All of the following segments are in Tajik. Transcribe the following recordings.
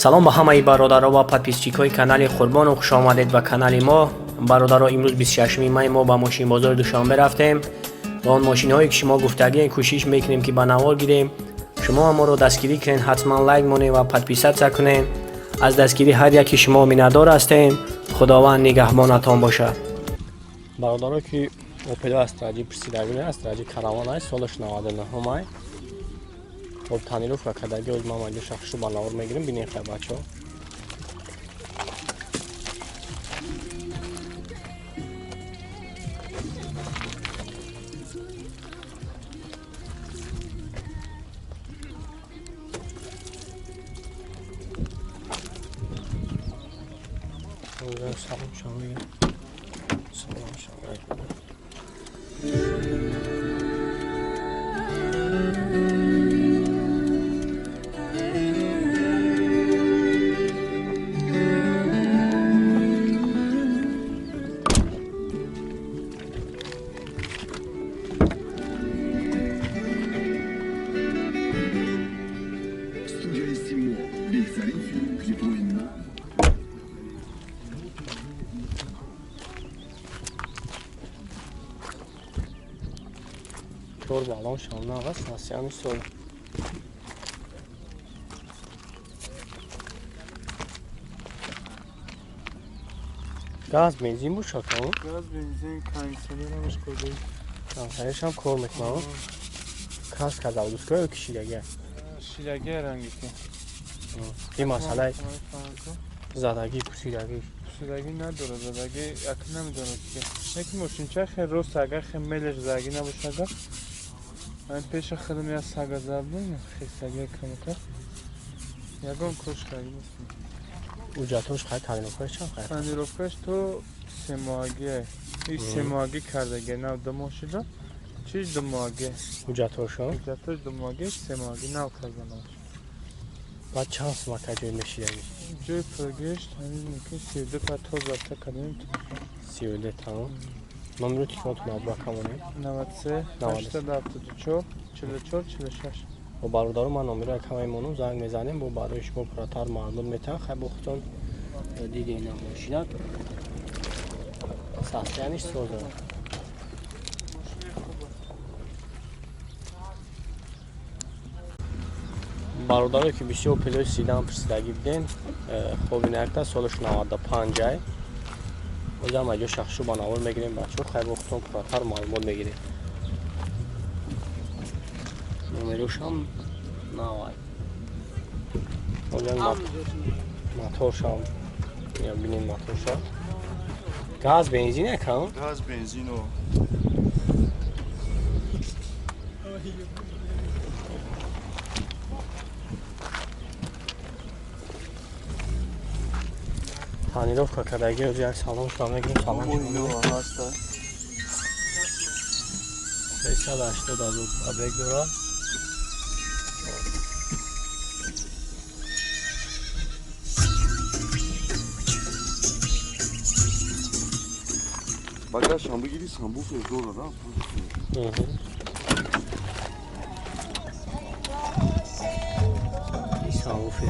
Салом ба ҳамаи бародаро ва подписчикҳои канали Қурбону, хуш омадед ба канали мо. Бародаро, имрӯз 26 май мо ба мошинбозори Душанбе рафтем ва он мошинҳое ки шумо гуфтагиен, кӯшиш мекунем, ки ба навор гирем. Шумо моро дастгирӣ кунед, ҳатман лайк монед ва подписаться кунед. Аз дастгирии ҳар яки шумо миннатдор ҳастем. Худованд нигаҳбонатон бошад. Бародаро, ки Опел Астра пурсидагӣ, Астра Караван ай, солаш 99 ай. Хоб, тонировка кардаги. Оз ман маҷо шахшу ба навор мегирем, бинем. Хай, бачаҳо. Салом шумо мегирем. Салом шумо. Студияи Симо беҳтарин филм клипҳои нав. Чор баллон шамнағ аст, насияни сол. Газ, бензин бошад? Газ, бензин, кондиционер ҳамаш кор. Кондиционершам кор мекунад. Краска заводской ё кишидаги? Шидаги ранги ки. Ин масъалаи задагӣ, пусидагӣ? Пусидагӣ надорад, задагӣ як намедонад ки. Яки мошинча хел рост, агар хел мелеш задагӣ набошад, агар ман пеша худам як сага задам, хисагӣ камтар. Ягон кош карди нест. Уҷатош хай, тонировкаш чанд хай? Тонировкаш то семоҳагӣ. И семоҳагӣ кардаги, нав 2 моҳ шуда. Чиз 2 моҳагӣ. Уҷатошо? Уҷатош 2 моҳагӣ, семоҳагӣ нав карданаш. Баъд чанд сумака ҷой мешидаги? Ҷои пулгириш ҳамин мумкин 32 та то запта кардем. 32 тамом. Номери телефонтон абу акамонем. 93 874 44 46. Бо бародаро, ман номеро якама мемонам, занг мезанем, бо барои шумо пурратар маълум метаҳам. Хай, бо худтон диде, ина мошина состояниш соза. Бародаро, ки бисёр Опелои седан пурсидагӣ будем, хоб, ина якта, солаш 95 ай. Озам аҷо шахшу ба навор мегирем, бачаҳо. Хай, бо худтон пурратар маълумот мегирем. Номерошам навай. Озам моторшам я бинем, моторша газ, бензин якам. Газ, бензино. Тонировка кардаги. Оз як салон шума мегирем, салон. Моҳи ҳаста. 380 ҳазор пробег дорад. Багажшам бигири, сабвуфер дорад, а? И сабвуфер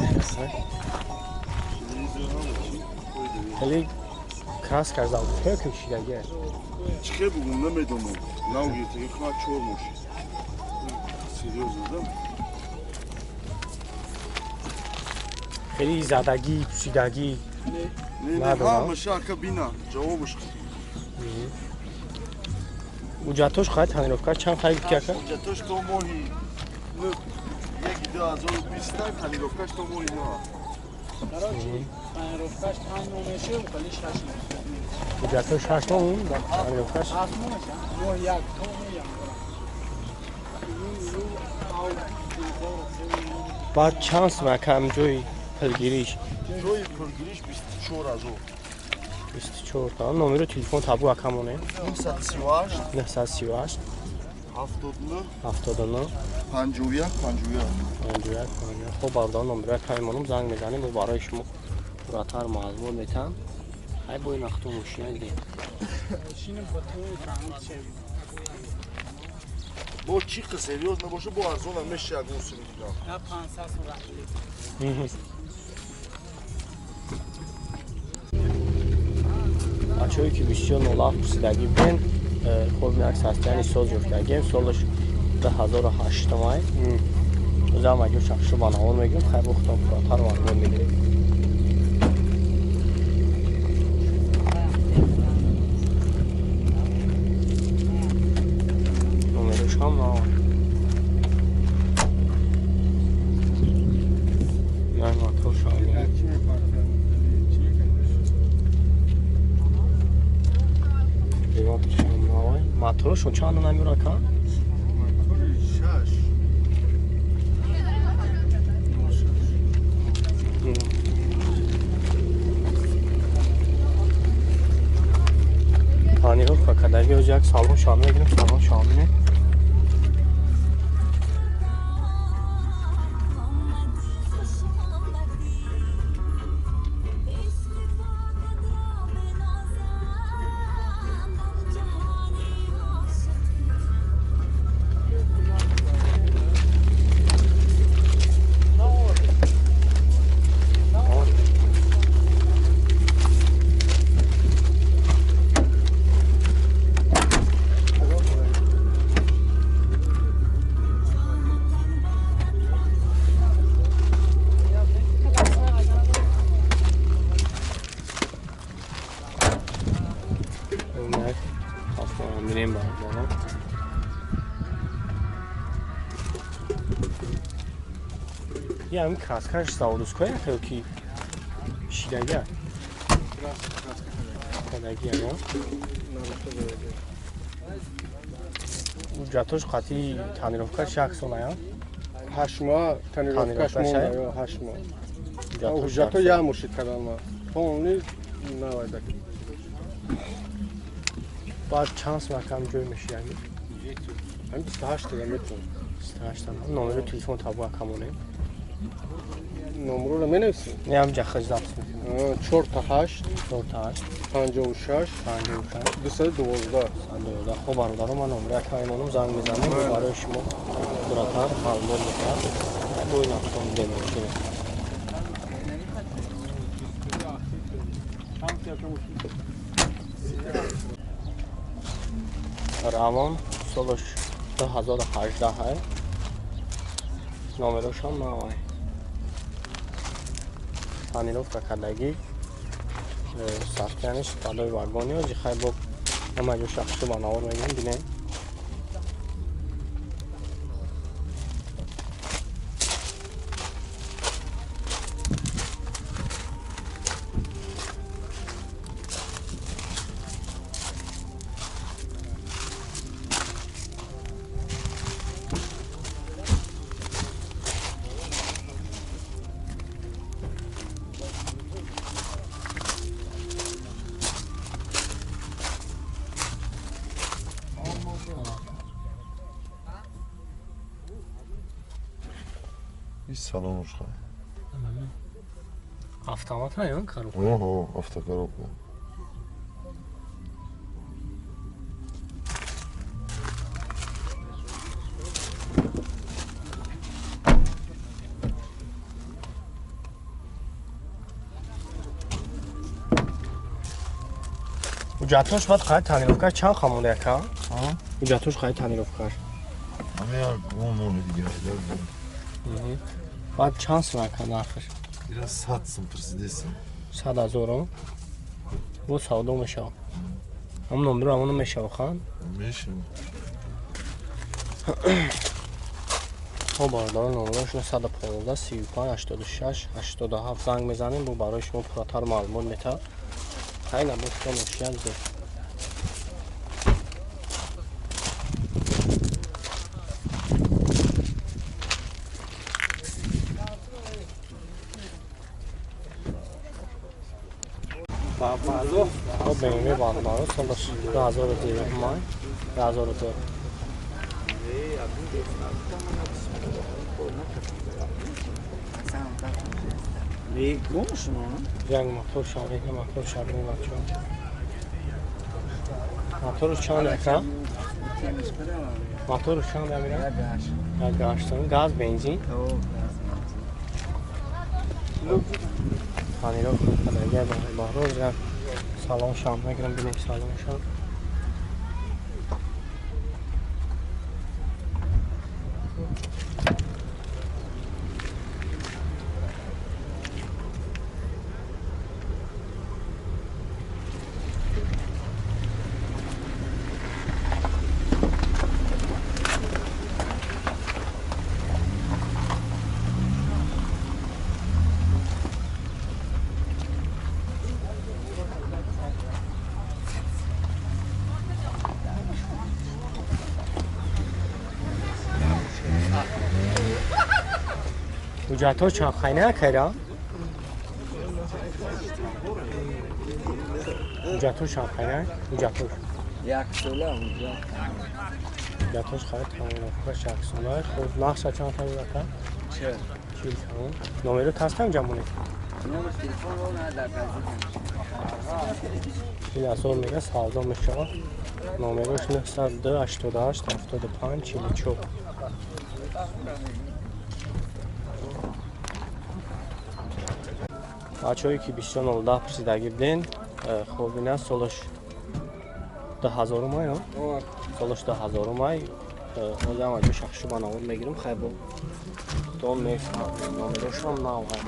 хеле краска заводской ки шидаги? Чӣ хел бугум, намедонам. Нав гирифтаги, хма чор мошин. Серьёзно, да? Хеле задагӣ, пусидагӣ? Не, не, Надорам. ҳамаша ака, бина, ҷавобаш. Уҷатош хай, тонировка чанд хай гуфти, ака? Ҳуҷҷатош то моҳи 1 2020, тонировкаш то моҳи нӯ. Тонировкаш 5 моҳ мешавад, вале 6 моҳ. Ҳуҷҷатош 6 моҳ, тонировкаш? 7 моҳ мешавад. Моҳи як то моҳи январ. Баъд чанд сум, ака, ҷои пулгириш? Ҷои пулгириш 24 ҳазор. 24 та. Номеро телефон табу ака монем. 938 938 79 79 51 51. 51 51. Хоб, бародарон, номеро ака мемонам, занг мезанем, бо барои шумо пурратар маълумот метаҳам. Ай, бо ин вақту мошина дидем. Шинам ба ту раҳмат шавед. Бо чӣ қи серьёз набоша, бо арзонам меша, ягон суми дигар. На 500 сум раҳмат. Бачаҳое ки бисёр нолаф пурсидагӣ буден, хоб як состояни соз ёфтагием, солаш 2008 май. Узам аҷо шахшу ба навор мегирем, хайр бухтам пурратар маълумот мегирем. Номераш ҳам навор. Як мотор шавад. Моторшон чанд намера ка? Мотори 6. Тонировка кадаги оз як салон шам мегирем, салон шам мебинем. Ям краскаш заводской ки шидага. Кадаги ана. Ҳуҷҷатош қатъи тонировкаш як сол ая? 8 моҳ тонировкаш монда, 8 моҳ. Ҳуҷҷато як муршид кардам ма. Полни навайда. Баъд чанд сум акам ҷой мешидаги? Ҳам 28 тага метавон. 28 тага. Номери телефон табу акамонем. Номерро менависӣ? Не, ҳам ҷа запис мекунем. 4 та 8 4 та 8 56 56 212 212. Хуб бародаро, ман номери акам мемонам, занг мезанем, барои шумо пурратар маълумот медиҳам. Бо ин автомобил мошина. Равон солаш 2018 номерошам навай. Тонировка кардагӣ, состояниш падои вагони ози хай бо ҳама ҷо шахсу ба навор мегирем, бинем. Салон ушха. Автомат ё коробка? Ого, автокоробка. Ҳуҷҷатош баъд қай тонировка чанд хамонда яка? Ҳуҷҷатош қай тонировкаш? Ҳамин як моҳи дигар. Баъд чанд сум ака нархаш? Ира 100 сум пурсидесам. 100 ҳазорум? Бо савдо мешавад. Ҳам номеро ҳамоно мешавад хан? Мешавад. Хоб бародарон, номерошон 115 35 86 87 занг мезанем, бо барои шумо пурратар маълумот метавад. Хай набошад мошият зуд. Хоб BMW бародарон солаш 2009 май 2002. Як мотор шавед, мотор шавед бачаҳо. Мотору чанд ака? Мотору чанд амира? Як гаштон. Газ, бензин? Тонировка кардагӣ баҳроз як Салон шам мегирам, бинем салон шам. ҳуҷҷатҳо чанд хайна кайра? Ҳуҷҷатҳо чанд хайна? Ҳуҷҷатҳош як сола ҳуҷҷат. Ҳуҷҷатҳош хай тамомаш як сола. Хуб, нақша чанд та будака? 40. 40 тамом. Номеро тастам ҷамоне? Номер телефонро дар газет. Ин азор мега савдо мешавад. Номерош 902 88 75 44. Бачаҳое ки 24.10 пурсидагӣ буден, хуб ина солаш 2000 май, солаш 2000 май. Ҳозир ам ҷо шахшу ба навор мегирам, хай бо то мефаҳмем. Номерошам нав ҳай.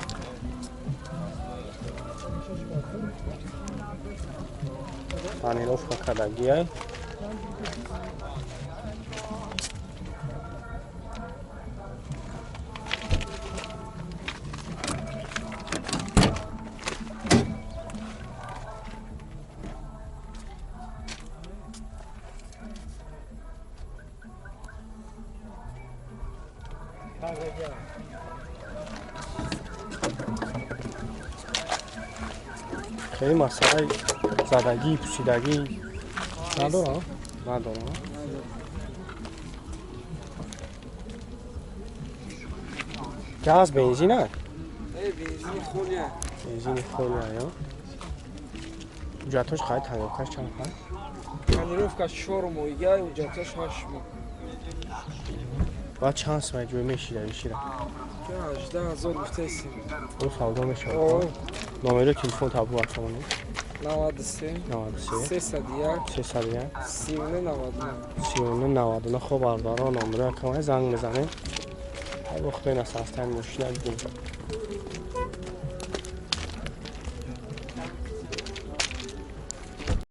Тонировка кардагиай. Хеле масъалаи задагӣ, пӯсидагӣ надорам? Надорам. Газ бензин а? Бензини холия. Бензини холия, ё? Ҳуҷҷатҳош хай тонировкаш чанд хай? Тонировка 4 моҳига, ҳуҷҷатҳош 8 моҳ. Баъд чанд сомай ҷой мешида ишира? 18 000 гуфтаистем. О, савдо мешавад. Номеро телефон табу атомони? 93 93 301 301 39 99 39 99. Хоб бародаро, номеро якамай занг мезанем. Ҳар вақт бенас ҳастан мошина бибинем.